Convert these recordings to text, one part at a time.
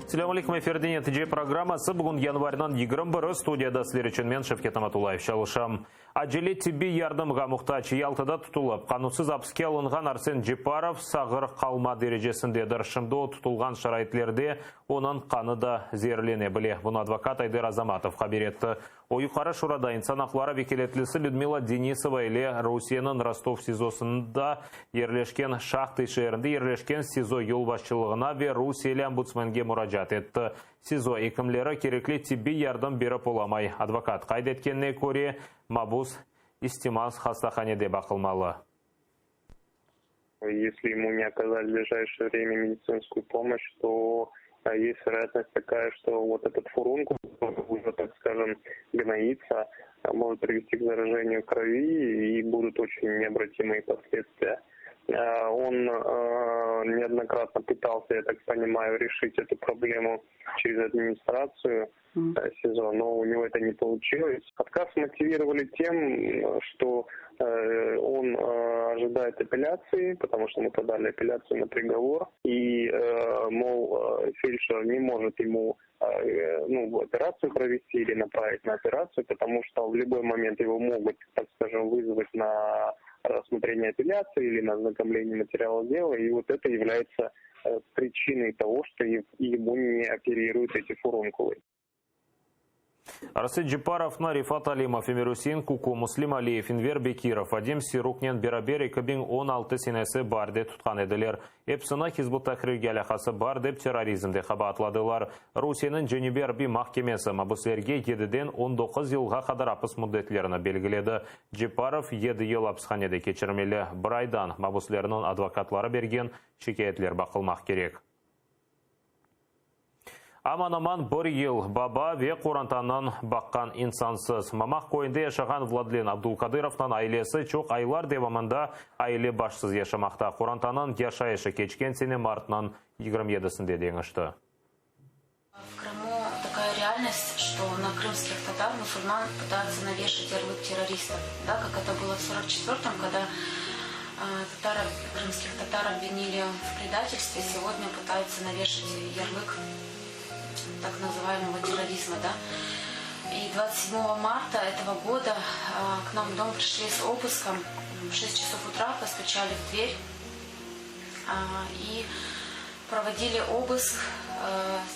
Selâm aleyküm, efirde Netice programması. Bugün yanvarniñ 21-i, studiyada sizler içün men, Şevket Amatullayev, çalışam. Acele tibbiy yardımğa muhtac Yaltada tutulıp, qanunsız apiske alınğan Arsen Ceparov sağır qalma derecesindedir. Şimdi o tutulğan şaraitlerde onıñ qanı da zeerlene bile. Bunı advokat Ayder Azamatov haber etti. O, Yuqarı Şurada insan aqları vekâletlisi Lüdmila Denisova ile Rusiyeniñ Rostov SİZOsında yerleşken Şahtı şeerinde yerleşken SİZO yolbaşçılığına ve rusiyeli ombudsmenge muracaat etti. SİZO ekimleri kerekli tibbiy yardım berip olamay. Advokat qayd etkenine köre, mabus istimaz hastahanede baqılmalı. Esli emu ne okazali v blижайшее время медицинскую помощь, то есть вероятность такая, что вот этот фурункул, уже, так скажем, гноится, может привести к заражению крови и будут очень необратимые последствия. Он неоднократно пытался, я так понимаю, решить эту проблему через администрацию СИЗО, но у него это не получилось. Отказ мотивировали тем, что он ожидает апелляции, потому что мы подали апелляцию на приговор, и, мол, фельдшер не может ему ну, операцию провести или направить на операцию, потому что в любой момент его могут, так скажем, вызвать на рассмотрение апелляции или на ознакомление материала дела, и вот это является причиной того, что ему не оперируют эти фурункулы. Arsen Cepparovnı Refat Alimov, Emirüsein Kuku, Muslim Aliyev, Enver Bekirov, Vadim Siruknen beraber 2016 senesi baarde tutqan ediler. Episini Hizb ut-Tahrirge alâqası bar dep terrorizmde qabaatladılar. Rusiyeniñ Cenübiy arbiy mahkemesi mabüslerge yediden 19 yılğa qadar apis müddetlerini belgiledi. Cepparov yedi yıl apishanede keçirmeli. Bir aydan mabüslerniñ advokatları bergen şikâyetler baqılmaq kerek. Aman-aman bir yıl baba ve qorantanıñ baqqan insansız. Mamaq köyünde yaşağan Vladlen Abdulkadırovnıñ ailesi çoq aylar devamında aile başsız yaşamaqta. Qorantanıñ yaşayışı keçken sene martnıñ 27-sinde deñişti. V Krımu takaya realnost, çto na krımskih tatar, musulman pıtayutsa navešat yarlık terroristov, da, kak eto bylo v sorok çetvertom, kogda tatar, krımskih tatar obvinili v predatelstve, segodnâ pıtayutsa navešat yarlık tak nazıvaemogo terrorizma, da. I dvadtsat sedmogo marta etogo goda k nam v dom prişli s obıskom, v şest çasov utra postuçali v dver i provodili obısk,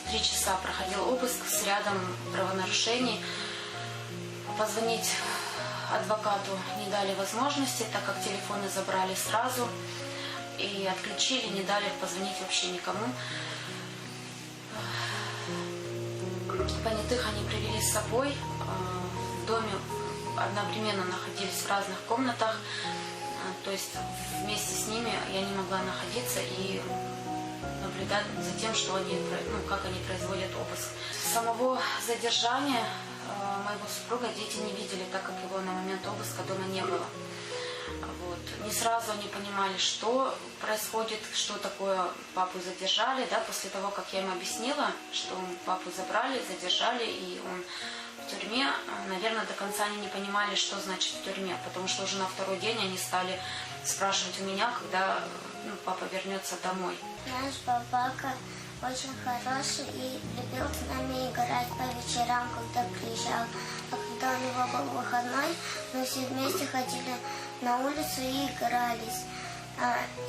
tri çasa prohodil obısk s râdom pravonaruşeniy. Pozvonit advokatu ne dali vozmojnosti, tak kak telefonı zabrali srazu i otklüçili, ne dali pozvonit voobşe nikomu. Ponyatıh oni priveli s soboy, v dome odnovremenno nahodilись v razных komnatah, to est vmeste s nimi ya ne mogla nahoditsya i nablüdat za tem, çto oni, nu, kak oni proizvodyat obısk. Samogo zadержания moego supruga deti ne videli, tak kak ego na moment obıska doma ne bylo. Vot. Ne srazu oni ponimali, çto proishodit, çto takoe papu zadержали, da, posle togo, kak ya im obyasnila, çto papu zabrali, zadержали, i on v türme, naverno, do kontsa oni ne ponimali, çto znaçit v türme, potomu çto uje na vtoroy den oni stali spraşivat u menya, kogda, nu, papa vernötsya domoy. Naş babaka oçen horoşiy i lübil s nami igrat po veçeram, kogda priezjal, a kogda u nego byl vıhodnoy, mı vse vmeste hodili na ulitsu i igralis.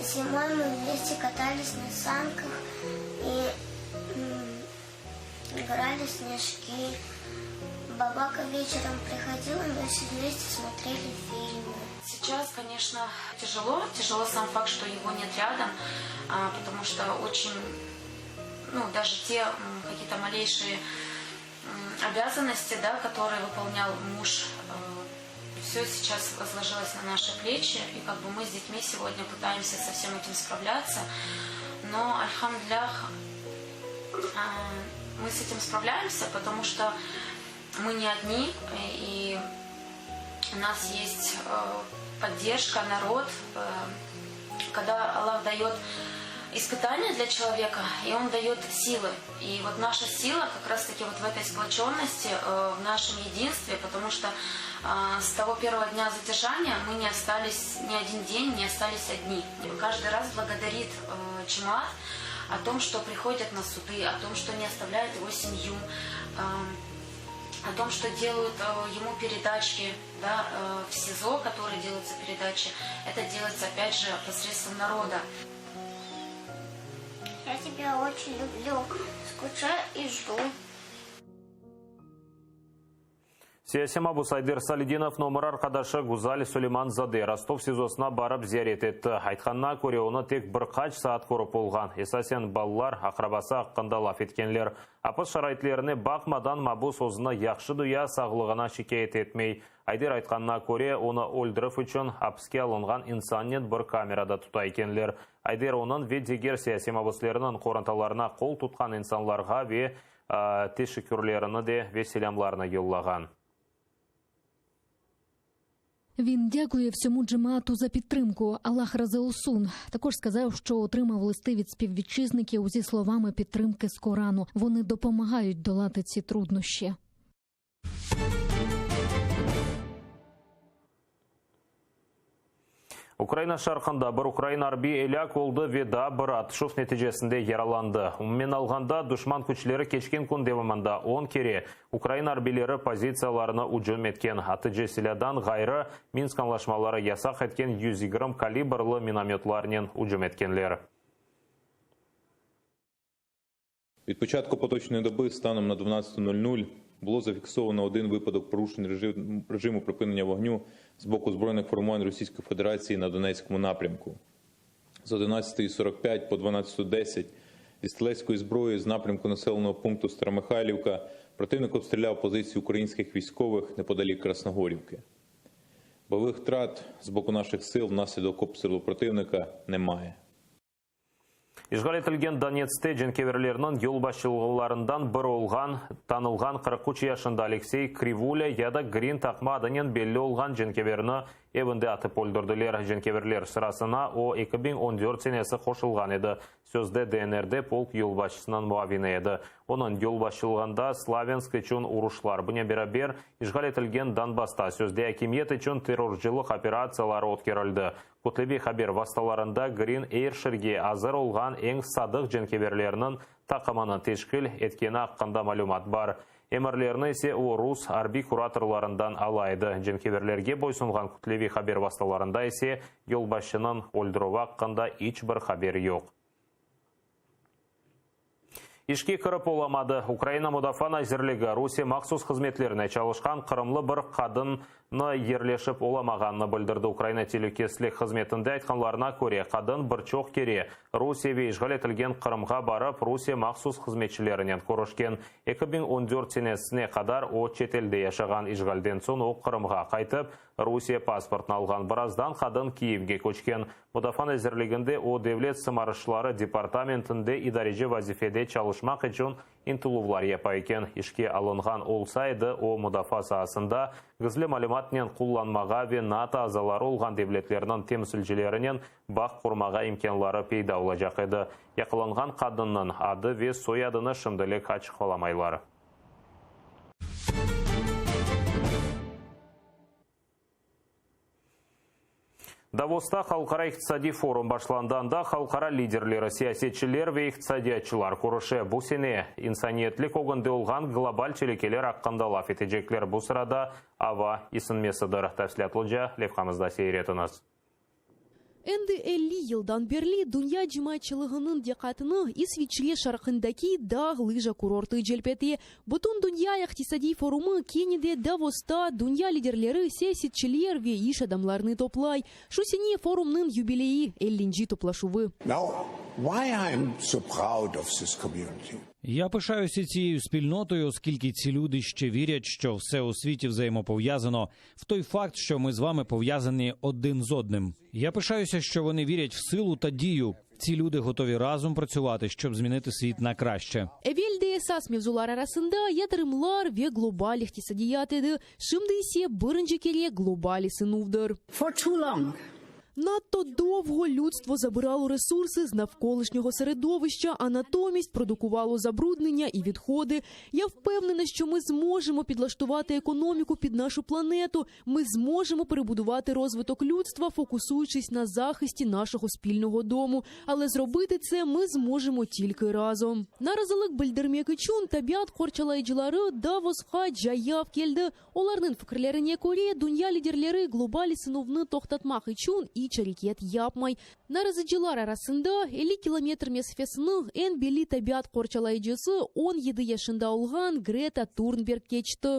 Zimoy mı vmeste katalis na sankah i igrali v snežki. Babaka veçerom prihodil, i mı vse vmeste smotreli filmy. Seyças, koneçno, tâjelo, tâjelo sam fakt, çto ego net râdom, potomu çto oçen, nu, daje te kakiye-to maleyşiye obâzannosti, da, kotorıye vıpolnyal muj, vse seyças vozlojilos na naşi pleçi, i kak bı mı s detmi segodnâ pıtaemsâ so vsem etim spravlâtsâ, no, alhamdülâh, mı s etim spravlâemsâ, potomu çto mı ne odni, i u nas est podderjka, narod, kogda Allah dayot ispıtaniya dlâ çeloveka, i on dayot silı. I vot naşa sila kak raz taki vot v etoy splочennosti, v našem edinstve, potomu çto s togo pervogo dnâ zadержания mı ne ostalis ni odin den ne ostalis odni. Každıy raz blagodarit cemaat. О том, что приходят на суды, о том, что не оставляют его семью, о том, что делают ему передачки, да, в СИЗО, которые делаются передачи, это делается, опять же, посредством народа. Я тебя очень люблю, скучаю и жду. Siyasiy mabus Ayder Saledinovnıñ ömür arqadaşı Güzal Suleyman-zade Rostov SİZOsına barıp ziyaret etti. Aytqanına köre, onı tek bir qaç saat körip olğan. Esasen balalar, aqrabası aqqında laf etkenler. Apis şaraitlerine baqmadan, mabus özüni yahşı duya, sağlığına şikâyet etmey. Ayder aytqanına köre, onı öldürüv içün apiske alınğan insannen bir kamerada tuta ekenler. Ayder onıñ ve diger siyasiy mabuslerniñ qorantalarına qol tutqan insanlarğa ve teşekkürlerini de ve selâmlarını yollağan. Він дякує всьому джемаату за підтримку. Аллах разы olsun. Також сказав, що отримав листи від співвітчизників зі словами підтримки з Корану. Вони допомагають долати ці труднощі. Ukraina şarqında bir ukrain arbiyi elâk oldı ve daa bir atışuv neticesinde yaralandı. Umumen alğanda, duşman küçleri keçken kün devamında on kere ukrain arbiyleri pozitsiyalarına ücüm etken, atıcı silâdan ğayrı, Minsk añlaşmaları yasaq etken 120 kalibrlı minomötlarnen ücüm etkenler. Від початку поточної доби станом на 12:00 було зафіксовано один випадок порушень режиму припинення вогню з боку збройних формувань Російської Федерації на Донецькому напрямку. З 11:45 по 12:10 зі стрілецької зброї з напрямку населеного пункту Старомихайлівка противник обстріляв позиції українських військових неподалік Красногорівки. Бойових втрат з боку наших сил внаслідок обстрілу противника немає. İşğal etilgen Donetskte cenkeverlerniñ yolbaşçılarından biri olğan tanılğan 43 yaşında Aleksey Krivulâ ya da Grin taqma adınen belli olğan cenkeverni evinde atıp öldürdiler. Cenkeverler sırasına o 2014 senesi qoşulğan edi, sözde DNRde polk yolbaşçısınıñ muavini edi. Onıñ yolbaşçılığında Slavânsk içün uruşlar, bunen beraber, işğal etilgen Donbassta sözde akimiyet içün terrorcılıq operatsiyaları ötkerildi. Kütleviy haber vastalarında Grin er şerge azır olğan eñ sadıq cenkeverlerniñ taqımını teşkil etkeni aqqında malümat bar. Emirlerni ise o rus arbiy kuratorlarından ala edi. Cenkeverlerge boysunğan kütleviy haber vastalarında ise yolbaşçınıñ öldürüvi aqqında iç bir haber yoq. İşke kirip olamadı. Ukraina Mudafaa nazirligi Rusiye mahsus hızmetlerine çalışqan qırımlı bir qadınnı yerleşip olamağanını bildirdi. Ukraina telükesizlik hızmetinde aytqanlarına köre, qadın bir çoq kere Rusiye ve işğal etilgen Qırımğa barıp, Rusiye mahsus hızmetçilerinen körüşken. 2014 senesine qadar o çetelde yaşağan. İşğalden soñ o Qırımğa qaytıp, Rusiye pasportını alğan. Birazdan qadın Kiyevge köçken. Mudafaa nazirliginde o Devlet sımarışları departamentinde idareci vazifede çalışmaq içün ıntıluvlar yapa eken. İşke alınğan olsa edi, o mudafaa saasında gizli malümatnen qullanmağa ve NATO azaları olğan devletlerniñ temsilcilerinen bağ qurmağa imkânları peyda olacaq edi. Yaqalanğan qadınnıñ adı ve soyadını şimdilik açıqlamaylar. Davosta Halqara iqtisadiy forum başlandı, anda halqara liderleri, siyasetçiler ve iqtisadiyatçılar körüşe. Bu sene insaniyetlik ögünde olğan global telükeler aqqında laf etecekler, bu sırada ava isinmesidir. Tafsilâtlıca levhamızda seyir etiñiz. Endi 50 yıldan berli dünya cemaatçılığınıñ diqqatını İsviçre şarqındaki dağ lıja kurortı celp ete. Bütün dünya iqtisadiy forumı kene de Davosta dünya liderleri, siyasetçiler ve iş adamlarını toplay. Şu sene forumnıñ yubileyi, ellinci toplaşuvı. Now, why I am so proud of this community? Я пишаюся цією спільнотою, оскільки ці люди ще вірять, що все у світі взаємопов'язано, в той факт, що ми з вами пов'язані один з одним. Я пишаюся, що вони вірять в силу та дію. Ці люди готові разом працювати, щоб змінити світ на краще. Evel de esas mevzular arasında yatırımlar ve global iqtisadiyat edi, şimdi ise birinci kere global ısınuvdır. For too long. Надто довго людство забирало ресурси з навколишнього середовища, а натомість продукувало забруднення і відходи. Я впевнена, що ми зможемо підлаштувати економіку під нашу планету. Ми зможемо перебудувати розвиток людства, фокусуючись на захисті нашого спільного дому. Але зробити це ми зможемо тільки разом. Narazılıq bildirmek içün tabiat qorçalayıcıları Davosqa cayav keldi. Olarnıñ fikirlerine köre, dünya liderleri global isınuvnı toqtatmaq içün iç areket yapmay. Narazıcılar arasında 50 kilometr mesafesini eñ belli tabiat qorçalayıcısı, 17 yaşında olğan Greta Turnberg keçti.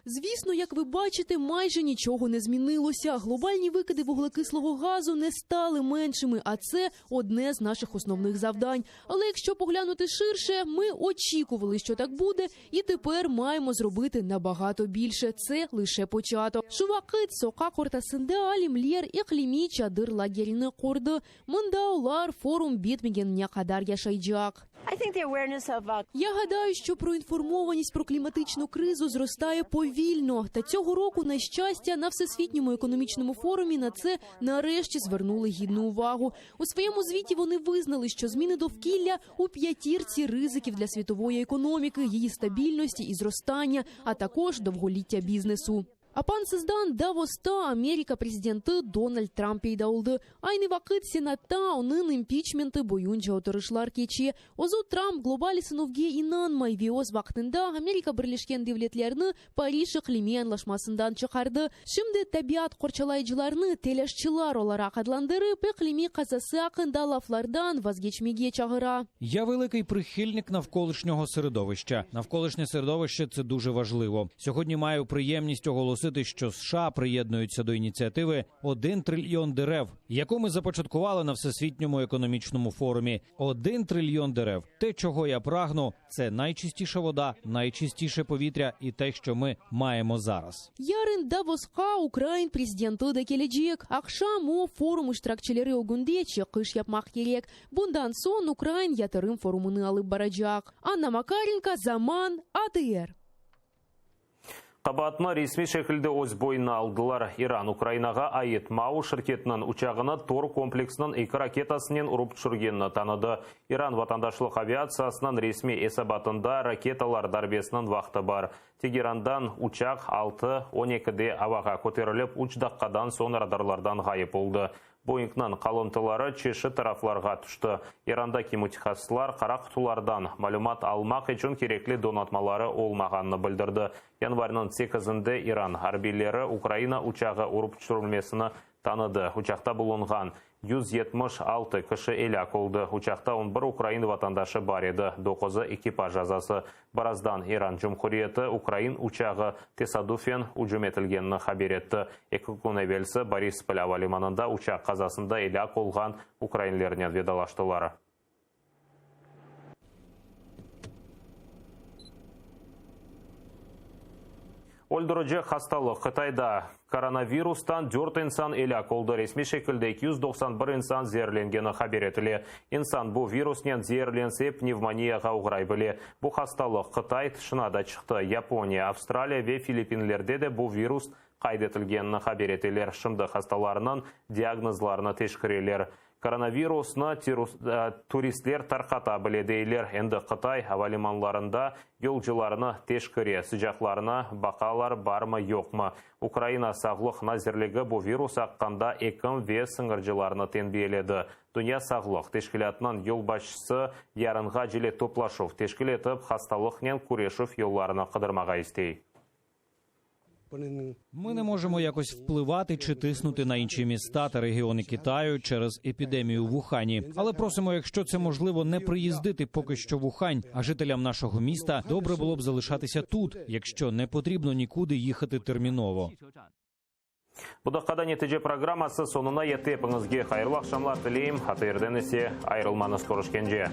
Звісно, як ви бачите, майже нічого не змінилося. Глобальні викиди вуглекислого газу не стали меншими, а це одне з наших основних завдань. Але якщо поглянути ширше, ми очікували, що так буде, і тепер маємо зробити набагато більше. Це лише початок. Şu vaqıt soqaq ortasında alimler iqlimiy çadır lagerini qurdı. Mında olar forum bitmegenine qadar yaşaycaq. Я гадаю, що проінформованість про кліматичну кризу зростає повільно. Та цього року, на щастя, на Всесвітньому економічному форумі на це нарешті звернули гідну увагу. У своєму звіті вони визнали, що зміни довкілля у п'ятірці ризиків для світової економіки, її стабільності і зростання, а також довголіття бізнесу. Apansızdan Davosta Amerika prezidenti Donald Trump peyda oldı. Aynı vaqıt Senatta onıñ impiçmenti boyunca oturışlar keçe. Özü Trump global isınuvge inanmay ve öz vaqtında Amerika Birleşken Devletlerini Parij iqlimiy añlaşmasından çıqardı. Şimdi tabiat qorçalayıcılarnı telâşçılar olaraq adlandırıp, iqlimiy qazası aqqında laflardan vazgeçmege çağıra. Я великий прихильник навколишнього середовища. Навколишнє середовище це дуже важливо. Сьогодні маю приємність оголосити, що США приєднуються до ініціативи «Один трильйон дерев, яку ми започаткували на Всесвітньому економічному форумі. 1 трильйон дерев. Те, чого я прагну, це найчистіша вода, найчистіше повітря і те, що ми маємо зараз. Yarın Davosqa Ukrain prezidenti de kelecek. Aqşam o, forum iştirakçileri ögünde çıqış yapmaq kerek. Bundan soñ Ukrain yatırım forumını alıp baracaq. Anna Makarenko, Zaman, ATR. Qabaatnı resmiy şekilde öz boynuna aldılar. İran Ukrainağa ait Mau şirketiniñ uçağını Tor kompleksiniñ eki raketasınen urıp tüşürgenini tanıdı. İran vatandaşlıq aviatsiyasınıñ resmiy esabatında raketalar darbesiniñ vaqtı bar. Tegerandan uçaq altı on ekide avağa köterilip, üç daqqadan soñ radarlardan ğayıp oldı. Boingniñ qalıntıları çeşit taraflarğa tüşti. İrandaki mütehassıslar qara qutulardan malümat almaq içün kerekli donatmaları olmağanını bildirdi. Yanvarniñ sekizinde İran arbiyleri Ukraina uçağı urıp tüşürilmesini tanıdı. Uçaqta bulunğan 176 kişi elâk oldı. Uçaqta on bir ukrain vatandaşı bar edi, doquzı ekipaj azası. Birazdan İran Cumhuriyeti ukrain uçağı tesadufen ücüm etilgenini haber etti. Eki kün evelsi Borispol ava limanında uçaq qazasında elâk olğan ukrainlernen vedalaştılar. Öldürici hastalıq, Qıtayda koronavirustan dört insan elâk oldı, resmiy şekilde 291 insan zeerlengeni haber etile. İnsan bu virusnen zeerlense, pnevmoniyağa oğray bile. Bu hastalıq Qıtay tışına da çıqtı. Yaponiya, Avstraliya ve Filippinlerde de bu virus qayd etilgenini haber eteler. Şimdi hastalarnıñ diagnozlarını teşkireler. Koronavirusnı turistler tarqata bile, deyler. Endi Qıtay avalimanlarında yolcularnı teşkire, sıcaqlarına baqalar, barmı, yoqmı. Ukraina Sağlıq nazirligi bu virus aqqında ekim ve sıñırcılarnı tenbiyeledi. Dünya sağlıq teşkilâtınıñ yolbaşçısı yarınğa acele toplaşuv teşkil etip, hastalıqnen küreşüv yollarını qıdırmağa istey. Ми не можемо якось впливати чи тиснути на інші міста та регіони Китаю через епідемію в Ухані. Але просимо, якщо це можливо, не приїздити поки що в Ухань, а жителям нашого міста добре було б залишатися тут, якщо не потрібно нікуди їхати терміново. Bu daqqada Netice programması soñuna yetti. Epiñizge hayırlı aqşamlar tileyim. ATRden ise ayırılmañız, körüşkence.